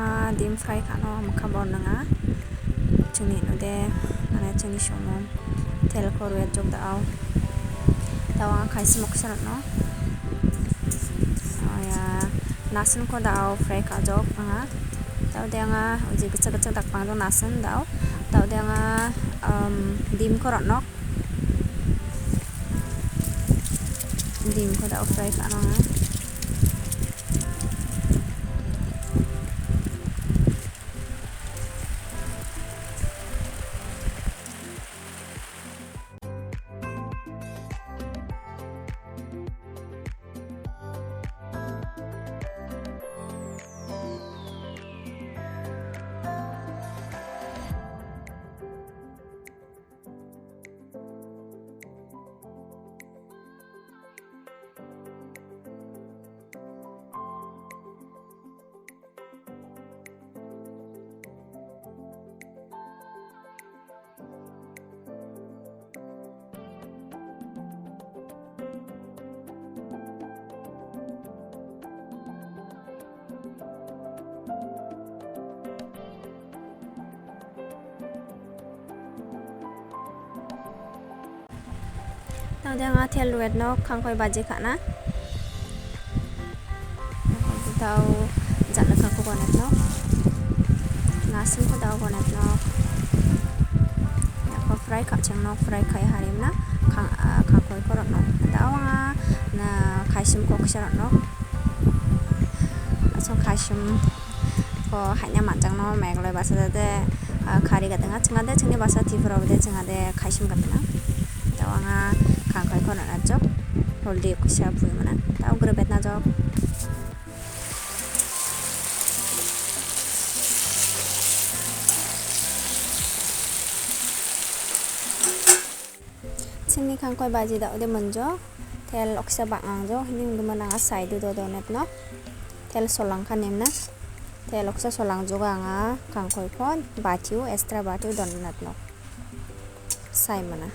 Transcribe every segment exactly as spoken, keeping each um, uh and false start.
Ah, dim fry khano, mokha bor nanga. Chwngni nude, mane chwngni somo. Tel kor wet jok da au. Tao ang khaisi moksa no. Oh ya, nasun ko da au fry kha jok anga. Tao de anga, uji gachak gachak dak pang jok nasun da au. Tao de anga, um, dim korok nok. Dim ko da fry kha nang. Tang jang a thel ruwet no khangkhoi baji khana. Tao jala khangkhoi bonet no. Nasing ko tao bonet no. Yako fry kha cheng no, fry khai harim na. Khang, ah, khangkhoi korok no. Tao anga na khaisim kok serok no. Asong khaisim ko haina manjang no Meghalaya basa de, ah, khari ga tanga chwng de chwngni basa Tripura de chwng de khaisim ga tanga. Tao anga khangkhoi ko na jok hol di kusa pui mana. Tao gre bet na jok. Chini khangkhoi baji da ode monjo. Tel oksa bang ang jo. Hini hwnwi mwnang a side o do donat no. Tel solang kha nim na. Tel oksa solang jo ang a khangkhoi kho. Bati o extra bati o donat no. Sai mana.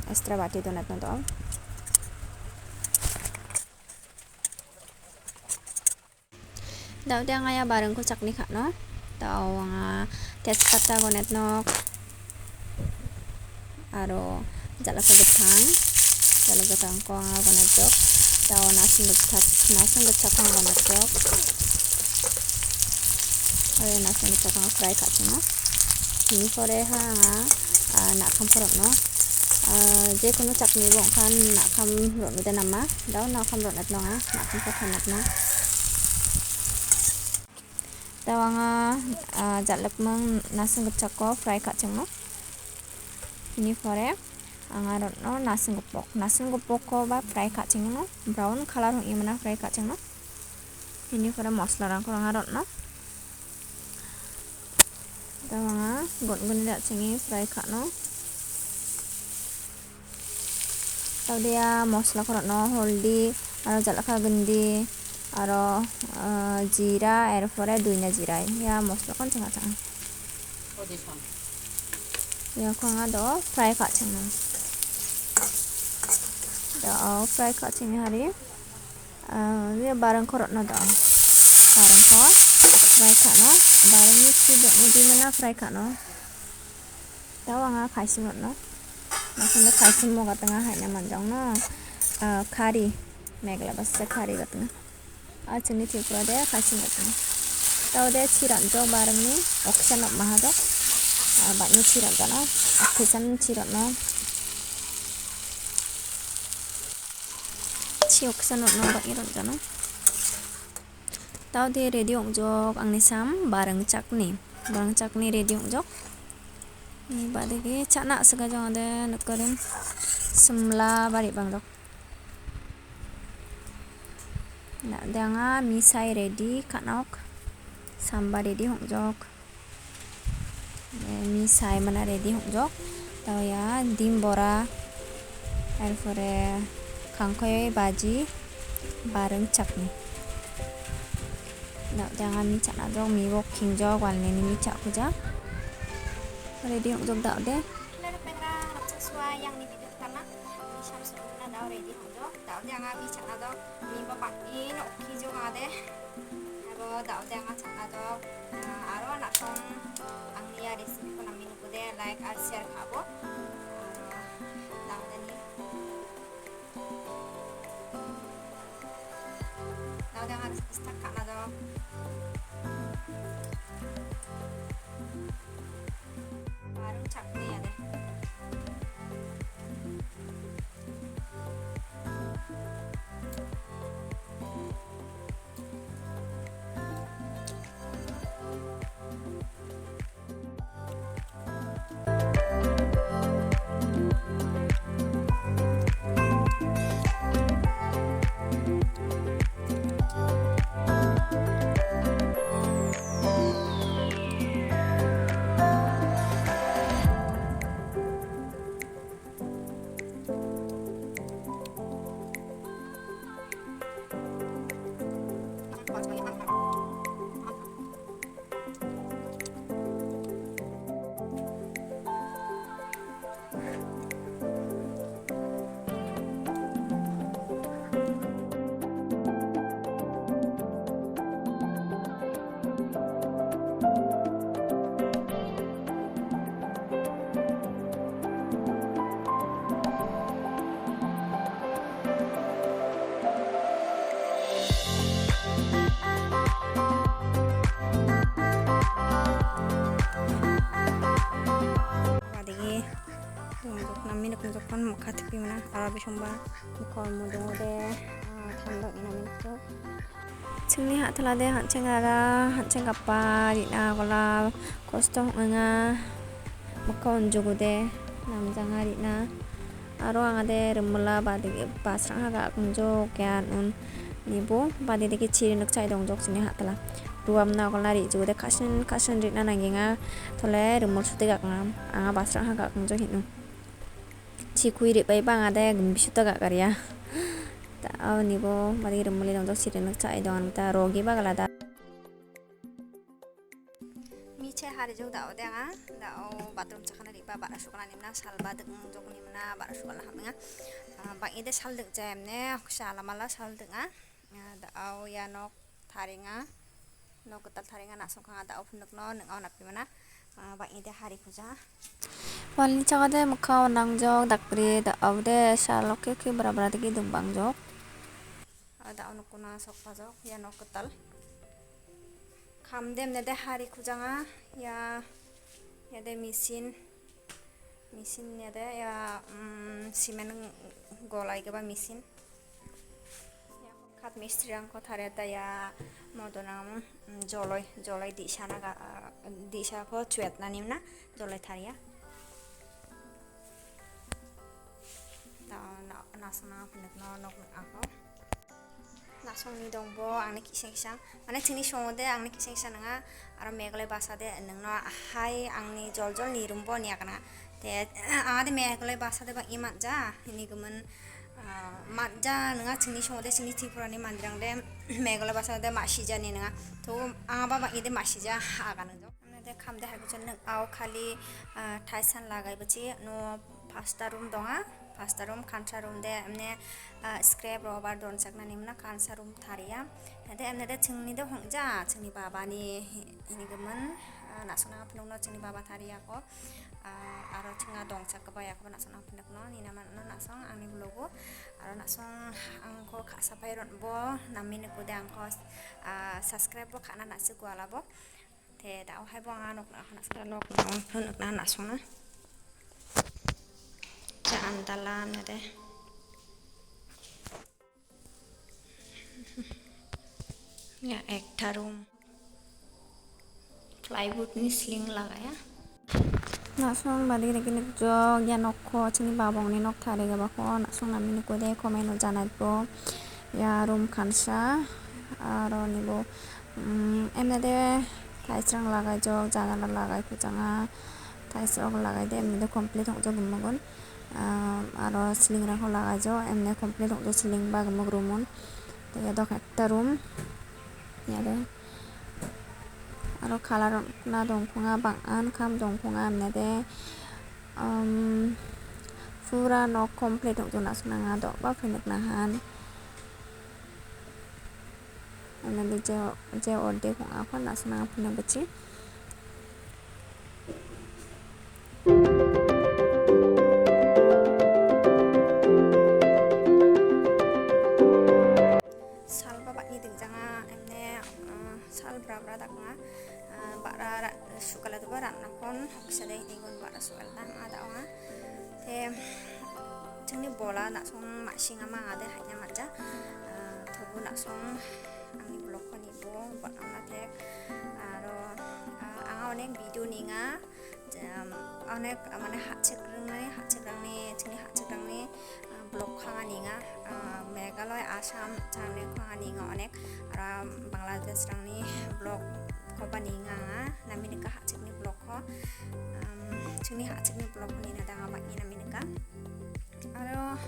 Extra bati donat no do. Daode ang aya barang ko chakni khano. Tao anga tejpata gonet nok. Aro jalaka bwthang. Jalaka bwthang ko anga gonet jok. Tao nasing bwthak, nasing bwthak ko anga gonet jok. Aro nasing bwthak ko anga fry kha chwng no. Bini pore ha anga, ah, nakham phorok no. Ah, je kunu chakni bo wngkha nakham rok no de nama. Dao nakham rok no tongo, nakham kothai no tongo. Tao anga, ah, jalak mang nasing gupchak ko fry kha chwng no. Bini pore anga rok no nasing gupok. Nasing gupok ko ba fry kha chwng no. Brown color wng imana fry kha chwng no. Bini pore mosla rang ko anga rok no. Tao anga gon goni da chini fry khano. Tao dia mosla khorokno holdi, aro jalakha gundi, aro, ah, jira, erpore duina jira. Ya mosla kon changa changa. Ya khonga do fry kha changa. Do fry kha chini hari. Ah, ye barang khorok no do. Barang kho fry kha no. Barang ni si do ni di mana fry kha no. Tao anga khaisim rok no. Nakhung do khaisim mo gatanga haina manjang no. Ah, khari. Megla basa khari gatanga. Ah, chini Tripura de khaisim gatanga. Tao de chiran jok barang ni oksa no maha jok. Ah, bani chiran jano. Oksa ni chiran no. Chiyok kisa nokno bai rok jano. Tao de ready ong jok ang ni sam barang chakni. Barang chakni ready ong jok. Ni bade ke chana aswk jong de nokori simla bari bang jok. Na danga misai ready kanok. Samba ready ong jok. Eh, mi sai mana ready hong jok. Tao ya dim bora, erpore khangkhoi baji, barang chakni. Dao janga mi chana jok, mi bo khing jok, walni ni mi chak khuja. Ready hong jok dao de. Hello, pengra, roksa suai yang ni video tama. Mi sam suru na dao ready hong jok. Dao janga mi chana jok, mi bo bak ni no khi jok ade. Abo Ah, aro naisong angni ya recipe ko nangmani nukude like ar share khabo. Ah, dangdani. Dangdang ar start khana do. Barum chakni ya de. Adigi, nami nuk nujak phone mokha thwpwi mano, aro bisingba mokol mudungo de, ah, thandok ina nukjak. Chwngni hathala de hancheng rara, hancheng kappa rina gola kosto wngya, mokol unjugo de, namjanga rina. Aro ang de rwmwla badi basrang haga kunjo kya nun nibo badi digi chiri nuk chai dongjok chini hatala. Ruam na okolna ri jugo de khasin khasin rina nangya nga thole rwmwl sute gak nga ang basrang haga kunjo hino. Chikui ri bai bang ade gumbi sute gak ya. Ta o nibo badi rwmwli dongjok chiri nuk chai dong ta rogi bagala da. Michai hari jok da o de anga da o bathroom chakana riba bara sukana nimna salba dwkng jok nimna bara sukana hamya. Ah, bang ide sal dwk jai emne sa alamala sal dwk nga. Ah, da o ya nok tharinga nok kwtal tharinga nasong khanga da o phunuk no nung o napimana. Ah, bang ide hari khuja. Walni chaga de mokha o nangjok dakpri da o de sal o khe khe bra bra digi dwk bangjok. Ah, da o nuk kuna sok pajok ya nok kwtal. Kham dem ne de hari khujanga ya, ya de machine, machine ya de ya, mm, cement golai gaba machine. Ya, khat mistri ang ko thare ta ya modonang, mm, joloi, joloi di sana ga, di sa ko chuet na nimna joloi thar ya. Ta na, na sana phunuk no nok ako. Nasongni dong bo angni kisa kisa. Mane chini songo de angni kisa kisa nanga. Aro Meghalaya basa de nangno hai angni jol jol ni room bo ni akana. Te, ah, de Meghalaya basa de bang imat ja. Ini gumen, ah, mat ja nanga chini songo de chini Tripura ni mandirang de Meghalaya basa de ma sija ni nanga. To ang ba bang ide ma sija ha ka nang jok. Amne de kham de hai kuchel nang au khali, ah, thaisan lagai bachi no pasta room donga, pasta room, khansa room de amne, ah, scrap rubber don sakna nimna khansa room tharia. Ade amne de chwngni de hongja, chwngni baba ni hi-, hini gumon, ah, nasona phunukno chwngni baba tharia ko, ah, aro chwngna dongchak kaba ya ko nasona phunukno nina man no nasong angni vlog o, aro nasong ang ko khasa pai ron bo namini kude ang ko, ah, subscribe bo khana nasi gwala bo. Te da o hai bo ang nok na khana sa nok na phunukna nasona. Cha andala na de. Ya ekta room. Plywood ni ceiling lagaya. Nasong badi regi nukjok ya nokho chini babongni nok thari gabakho nasong nami nukude comment o janai po. Ya room khansa aro nibo, mm, emne de thaisrang lagaijok, janala lagai kuchanga, thaisrok lagaide emne de complete ongjago mugun. Ah, aro ceiling rok lagai jo, emne complete ongjago ceiling ba gumuk room un. Tei ya dok ekta room. Ya de. Aro colour na dong phunga bang an kham dong phunga emne de. Um, pura nok complete ongjago na swnang a dok ba phunuk na han. Nang je, je ordek wng aphan aswk nang aphan nang bachi. Sal ba bakni dingjanga emne, ah, sal bra bra dakna, ah, bara ra-, sukala ba ratna kon hoksa dei igun bara sukala da ma da onga. Te chini bola nasong masing ama ade hanya macha, ah, thobu nasong ani blog ko ni bo bana te aro, ah, anga onek video ninga. Jam, onek, mane, hachek rwngnai, hachek rangni, chini hachek rangni, ah, blog khanga ninga, ah, Meghalaya, Assam, Jharkhand khanga ninga onek, aro Bangladesh rangni blog ko ba ninga anga, namini ka hachekni blog ko, um, chini hachekni blog ko nina danga ba ina namini ka. Aro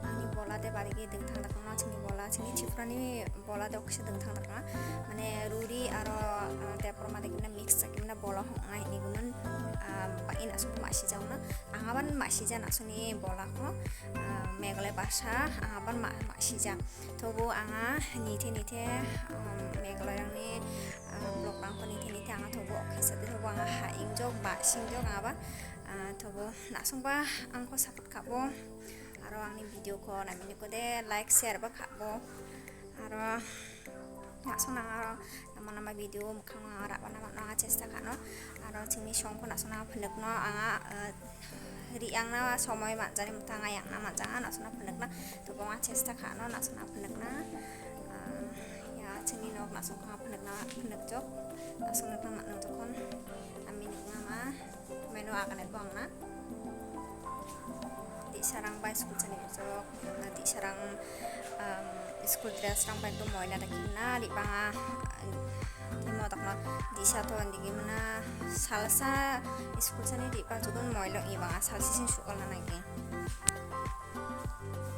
ani bola de barigi dengthang dakno chini bola, chini Tripurani bola de okisa dengthang dakna. Mane ruri aro, ah, Debbarma de kimna mix sa kimna bola hong ngai ni guman, ah, ba in asuk ma si jauna. Ang aban ma si jana suni bola ko, ah, Meghalaya basa, ang aban ma, ma si ja. Tobo anga nithe nithe, um, Meghalaya ni, ah, blog rang ko nithe nithe anga tobo okisa de tobo anga ha ingjok ba singjok anga ba, ah, tobo nasong ba ang ko support kabo. Aro angni video ko namini kode like share ba khabo. Aro nasong nang aro nama nama video mukhang aro raba nama nang chesta khano. Aro chini song ko nasong nang phunuk no anga, eh, ri ang na somoi manjani muthang ayang na manjang na nasong nang phunuk na. Tobo ma chesta khano nasong nang phunuk na. Ah, ya chini nok nasong ka phunuk na phunuk jok. Nasong nang phunuk jokon ami nuk nama. Menu agane bong na. Di sarang bai school chani bujok, na di sarang, um, school dress rang bai ekdom moila da kimna di banga, um, tei motok no di sa to andi gimna salsa school chani di bang judun moilo i banga salsi sin sukol na nagi.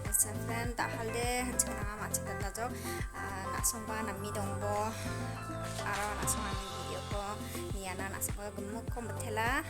Acha friend, ta halde hanchikna ma chita dajok, ah, nasong ba nami dong bo, aro nasong ani video ko niya na nasong ba gumuk ko methela.